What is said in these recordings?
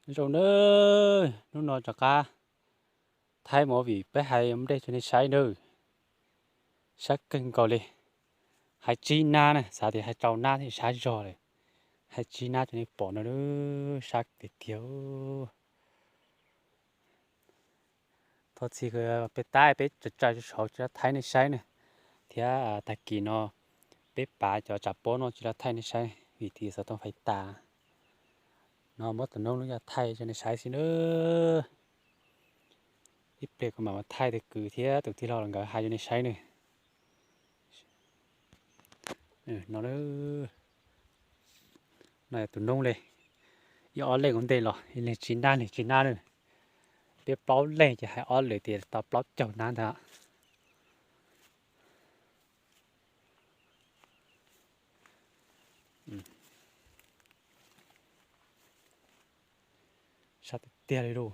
Zoo nawb, hnub no rov qab thaij movie peb hais ua ntej rau nej saib nawb. Sab kawg nkaus li. Hais tsib nab na, xav tias hais rau nab thiaj sab zog lawm. Hais tsib nab rau nej pom no, sab tiag tiag. Thov txim peb tab peb tsa tsa saud tsis tau thaij nej saib na, thiab tag kis no peb pav cov tsam pob no tsis tau thaij nej saib vim tias xov tooj fais tas. No muab tus noob lub yog thaij rau nej saib xwb nawb. Ib pliag kuv mam thaij tus kwv thiab tus tij laug los nkawd hais rau nej saib nawb. No, no yog tus noob li, ib ob leeg ua ntej los ib leeg tsib nab, leeg tsib nab na. Peb plaub leeg ces hais ob lwm tias tau plaub caug nab ntag. Sab tiag tiag li lauj.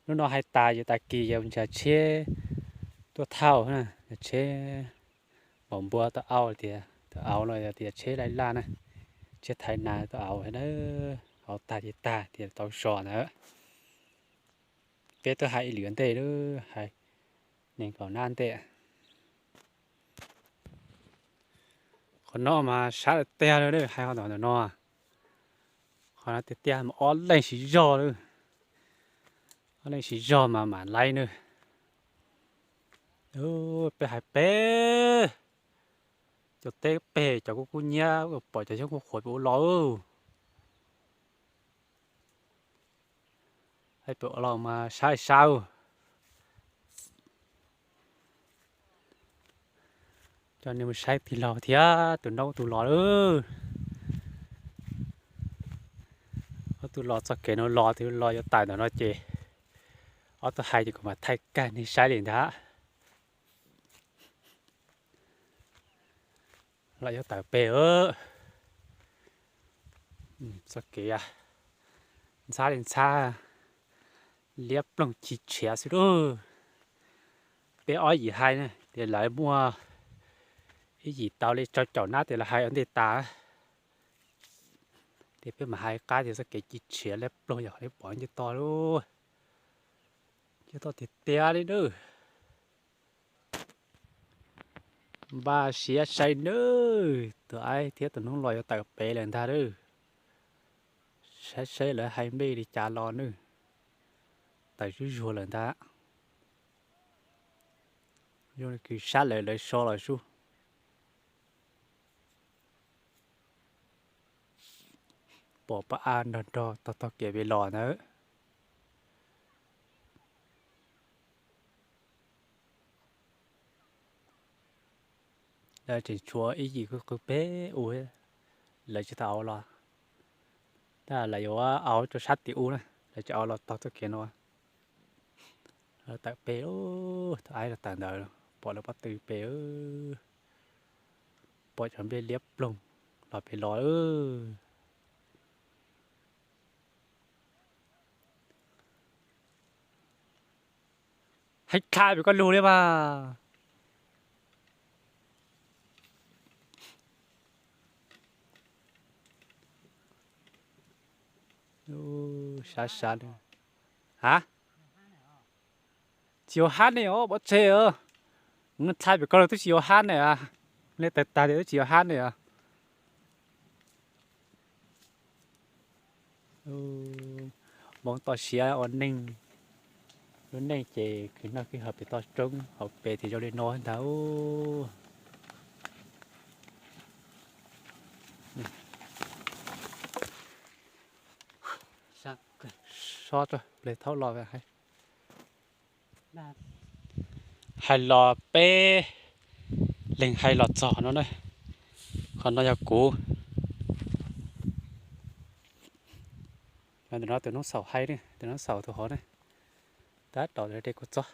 Hnub no hais tas yog tag kis yog nrhiav tsheb tuaj thauj, nrhiav tsheb npau npua tau au tias, tau au los yog tias tsheb laij laj na, tsheb thaiv nas tau au na, au tag ces tag tias tau zos ntawd. Peb twb hais ib lwm ntej lawm, hais nees nkaum nab ntej. Qhov no mas sab tiag tiag li, hais qhov ntawm no, qhov no tiag tiag mas ob leeg siv zog lawm. Ob leeg siv zog mas mam laib nawb. Peb hais peb, cov teb pem cov kuj kub hnyiab, pom cov xyoob kuj qhuav pem ua los. Hais pem ua los mas sab sab. Coj nej mus saib tij laug thiab tus noob tus los lawm. Ob tug los txoj kev no los, tus los yuav tawm ntawm no ces ob tug hais ces kuv mam thaij kag nej saib li ntag. Los yuav tawm pem, txoj kev ntxhab li ntxhab, liab ploog ci tshiav xwb lauj. Peb ob yim hais tias lawv muaj ib yim tau li rau caum nab tias lawv hais ua ntej tas. Ces peb mam hais qab tias txoj kev ci tshiav liab ploog yog qhov nej pom nce toj lauj. Nce toj tiag tiag li nawb. Npaj siab saib nawb, tus aib thiab tus noob los yuav tawm pem lawm ntag lauj. Saib saib lawv hais nplej li cas los nawb. Tawm zuj zus lawm ntag. Zoo li kws sab lawv lawv so los sub. Pom pab av nrog nrog tog tog kev pem los ntawd. Lawv tseem tshuav ib yim qw peb u, lawv tsis tau au los. Tab lawv yuav au rau sab tim u na, lawv tsis au los tog txoj kev no. Lawv tawm pem, tus aib los tawm ntawd, pom lawv pob tw pem, pom cov nplej liab ploog los pem los. Heev dlha pem koj lug li mas. Sab sab. Ha? Tsis yuav hab ne os, pov tseg. Dlha pem koj lug twb tsis yuav hab ne. Nej tawg tag tias twb tsis yuav hab ne os. Hmoob toj siab ua neej, lub neej ces khwv noj khwv haus pem toj roob hauv pes ces zoo li no ntag. Sob rau ple thaub los. Hais los peb leeg hais los txog no na. Qhov no yog kuv. Ntawm no tus noob xaum hais, tus noob xaum tus hov na. Tab tom de kuv txob.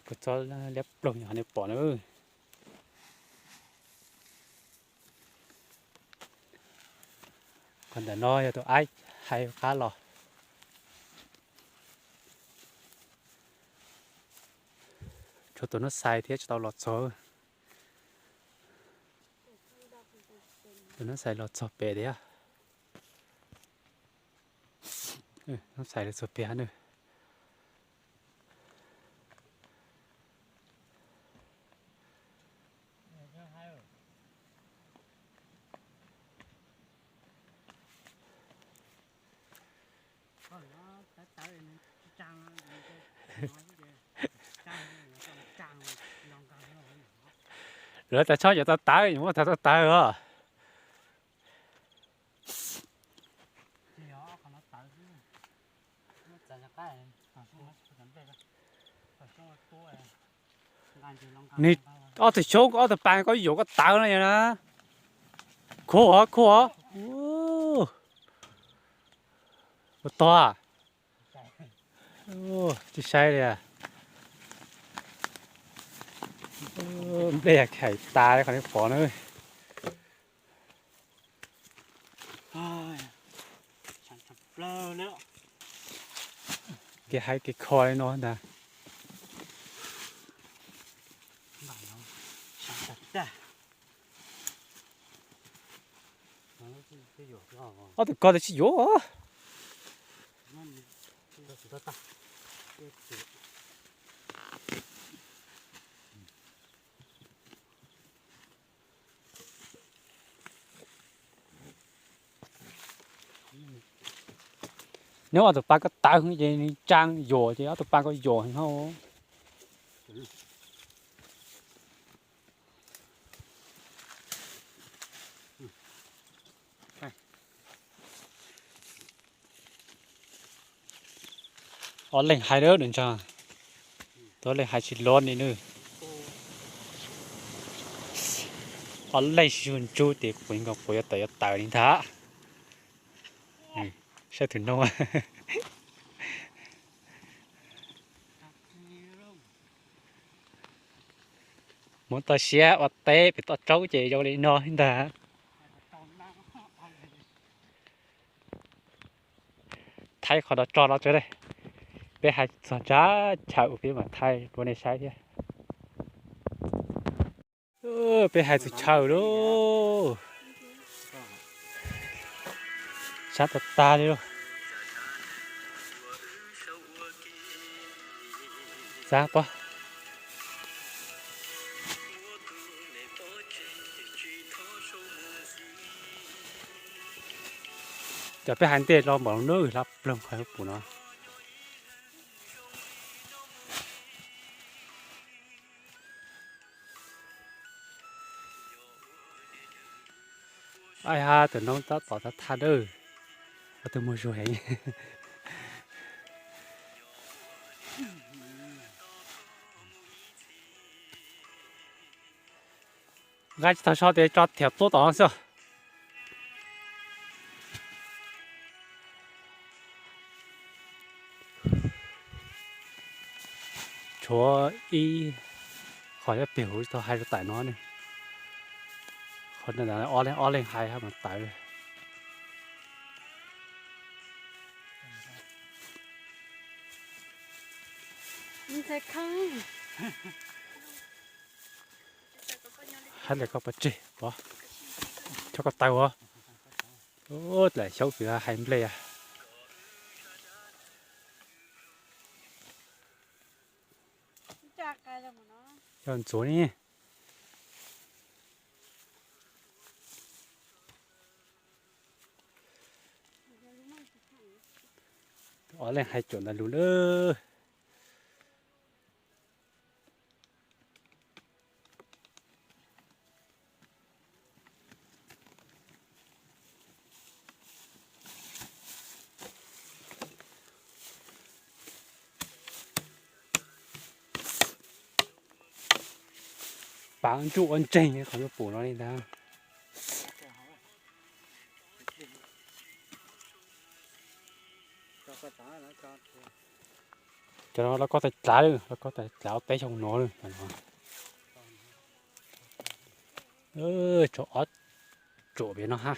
Kuv txob liab ploog yog nej pom na. Qhov ntawm no yog tus aib, Hais qab los. Tshuav tus Nab Xais thiab tsis tau los txog. Tus Nab Xais los txog pem thiab. Nab Xais los txog pem na. Lawv tas tshoob yuav tau tawv, yuav muab tau tau tawv os. Nws ob tug xyoob ob tug pas koj yuam koj tawv no yog na. Khuv os, khuv os. Ua tog. Tsis saib li. Nplej khais tas li qhov nej pom na. Kev hais kev kho li no ntag. Ob tug ko tas tsis yuav. Neb ob tug pas koj tawv ces nws tsaa yuam ces ob tug pas koj yuam no. Ob leeg hais lawm ntshe, tus leej hais tsis lov li nws. Ob leeg sib ntsuj ces kuv nkaus kuv yuav tawm yuav tawm li ntag. Saib tus noog. Muab toj siab ua teb pem toj roob ces zoo li no ntag. Thaij qhov no tso no tso, peb hais txog tsab chaw peb mam thaij rau nej saib thiab. Peb hais txog chaw lauj. Sab tag tag li lauj. Txav pob. Cov peb hais ntej los npaum no hlab ploog qhov pum no. Ai ha, tus noob tab tom thab thab dawb, tus muag zuag heev. Nqa tsis tau so tes tso thiam tuab tom no xwb. Tshuav ib qho nyob pem huv tsis tau hais rau tam no ne. Qhov no ob leeg ob leeg hais hab mas tawv. Hab ntawm koj pov tseg pov, coj koj taw os. Dlaim xyoob pem hais nplej. Yog ntxuav ne. Ob leeg hais cuam ntawd lus lawm. Pav ntsuj ua ntseeg qhov yuav pum no li ntag. Cov no los koj tais dlav, los koj tais dlav teb xyoo no. Tshuav ob tsuam pem no hab.